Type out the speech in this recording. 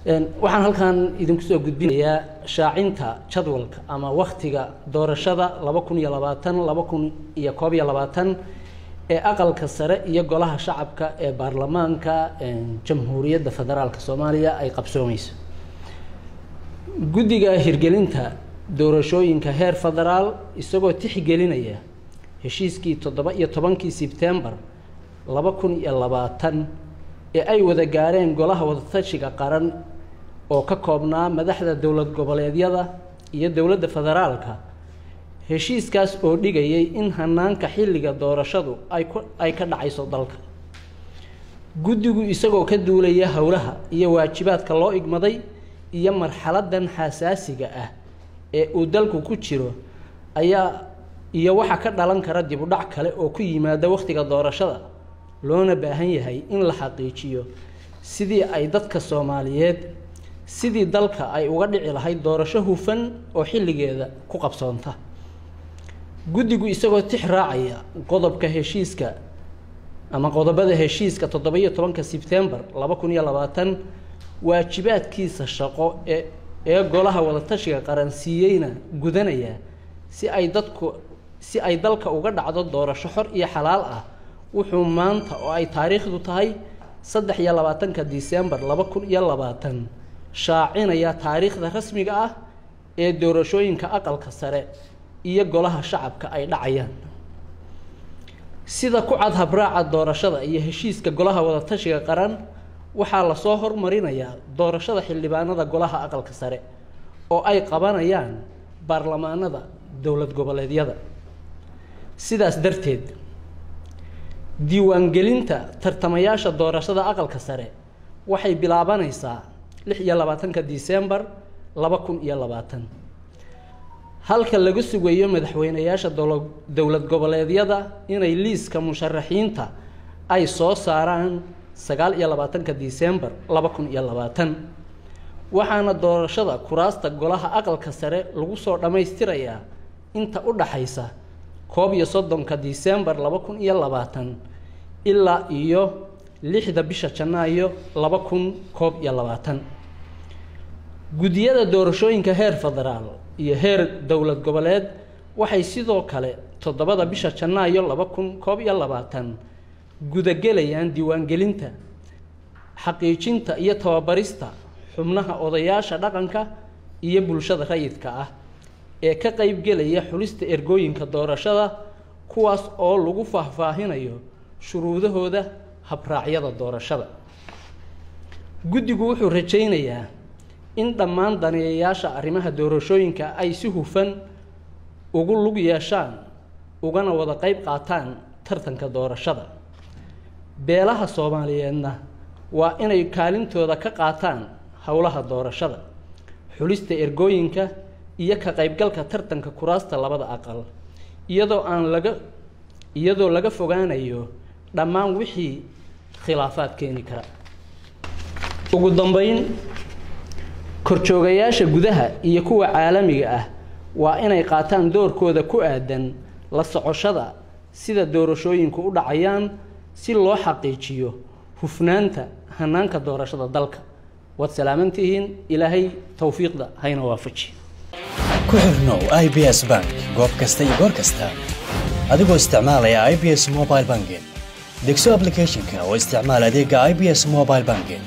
Waxaan halkan idinku soo gudbinayaa shaacinta jadwalka ama waktiga doorashada 2020 2021 ee Aqalka Sare iyo Golaha Shacabka ee Baarlamaanka Jamhuuriyadda Federaalka Soomaaliya ay qabsoomeyso. Guddiga hirgelinta doorashooyinka heer federaal, isagoo tixgelinaya heshiiskii 17-kii Sebtembar 2020 ee ay wada gaareen Golaha Wadatashiga Qaran oo ka koobnaa madaxda dowlad goboleedyada iyo dowladda federaalka, heshiiskaas oo dhigayay in hanaanka xilliga doorashadu ay ka dhacayso dalka, guddigu isagoo ka duulaya howlaha iyo waajibaadka loo igmaday iyo marxaladan xasaasiga ah ee uu dalku ku jiro ayaa iyo waxa ka dhalan kara dib u dhac kale oo ku yimaada wakhtiga doorashada, loona baahan yahay in la xaqiijiyo sidii ay dadka Soomaaliyeed sidii dalka ay uga dhici lahayd doorasho hufan oo xilligeeda ku qabsoonta, guddigu isagoo tix raacaya qodobka heshiiska ama qodobada heshiiska 17-ka Sebtembar 2020, waajibaadkiisa shaqo ee Golaha Wadatashiga Qaran siiyeyna gudanaya, si ay dadku si ay dalka uga dhacdo doorasho xor iyo xalaal ah, wuxuu maanta oo ay taariikhdu tahay 23-ka Disembar 2020 shaacinaya taariikhda rasmiga ah ee doorashooyinka Aqalka Sare iyo Golaha Shacabka ay dhacayaan. Sida ku cad habraaca doorashada iyo heshiiska Golaha Wadatashiga Qaran, waxaa lasoo hormarinayaa doorashada xildhibaanada Golaha Aqalka Sare oo ay qabanayaan baarlamaanada dowlad goboleedyada. Sidaas darteed, diiwaangelinta tartamayaasha doorashada Aqalka Sare waxay bilaabanaysaa 26-ka Disembar 2020, halka laga sugayo madaxweyneyaasha dowlad goboleedyada inay liiska musharaxiinta ay soo saaraan 29-ka Disembar 2020. Waxaana doorashada kuraasta Golaha Aqalka Sare lagu soo dhammaystirayaa inta u dhaxaysa 31-ka Disembar 2020 ilaa iyo 6-da bisha Janaayo 2021. Guddiyada doorashooyinka heer federaal iyo heer dowlad goboleed waxay sidoo kale 7-da bisha Janaayo 2021 gudagelayaan diiwaangelinta, xaqiijinta iyo tababarista xubnaha odayaasha dhaqanka iyo bulshada rayidka ah ee ka qaybgelaya xulista ergooyinka doorashada, kuwaas oo lagu faahfaahinayo shuruudahooda habraacyada doorashada. Guddigu wuxuu rajaynayaa in dhammaan daneeyayaasha arrimaha doorashooyinka ay si hufan ugu lug yeeshaan ugana wada qayb qaataan tartanka doorashada. Beelaha Soomaaliyeedna waa inay kaalintooda ka qaataan howlaha doorashada, xulista ergooyinka iyo ka qaybgalka tartanka kuraasta labada aqal, iyadoo laga fogaanayo dhammaan wixii khilaafaad keeni kara. Ugu dambeyn, korjoogayaasha gudaha iyo kuwa caalamiga ah waa inay qaataan doorkooda ku aadan la socoshada sida doorashooyinku u dhacayaan, si loo xaqiijiyo hufnaanta hanaanka doorashada dalka. Waad salaamantihiin, Ilaahay towfiiqda hayna waafaji. Ku xirnow IBS Bank goob kasta iyo goor kasta adigoo isticmaalaya IBS Mobile Banking. Degso applicationka oo isticmaal adeega IBS Mobile Banking.